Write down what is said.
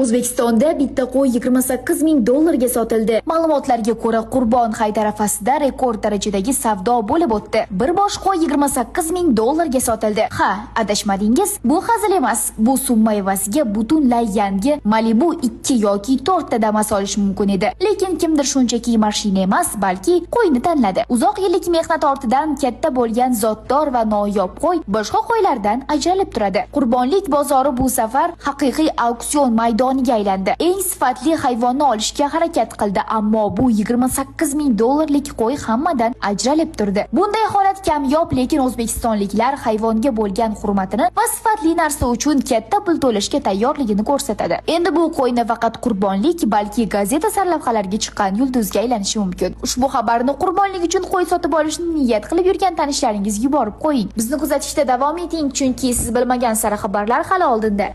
O'zbekistonda bitta qo'y 28 ming dollarga sotildi. Ma'lumotlarga ko'ra, Qurbon hayit arafasida rekord darajadagi savdo bo'lib o'tdi. Bir bosh qo'y 28 ming dollarga sotildi. Ha, adashmadingiz. Bu hazil emas. Bu summa evaziga butunlay yangi Malibu 2 yoki 4 ta Damas olish mumkin edi. Lekin kimdir shunchaki mashina emas, balki qo'yni tanladi. Uzoq yillik mehnat ortidan katta bo'lgan zotdor va noyob qo'y boshqa qo'ylardan ajralib turadi. Qurbonlik bozori bu safar haqiqiy auksion maydoniga aylandi. Eng sifatli hayvonni olishga harakat qildi, ammo bu 28 ming dollarlik qo'y hammadan ajralib turdi. Bunday holat kamyob, lekin o'zbekistonliklar hayvonga bo'lgan hurmatini va sifatli narsa uchun katta pul to'lashga tayyorligini ko'rsatadi. Endi bu qo'y nafaqat qurbonlik, balki gazeta sarlavhalariga chiqqan yulduzga aylanishi mumkin. Ushbu xabarni qurbonlik uchun qo'y sotib olishni niyat qilib yurgan tanishlaringizga yuborib qo'ying. Bizni kuzatishda davom eting, chunki siz bilmagan sara xabarlar hali oldinda.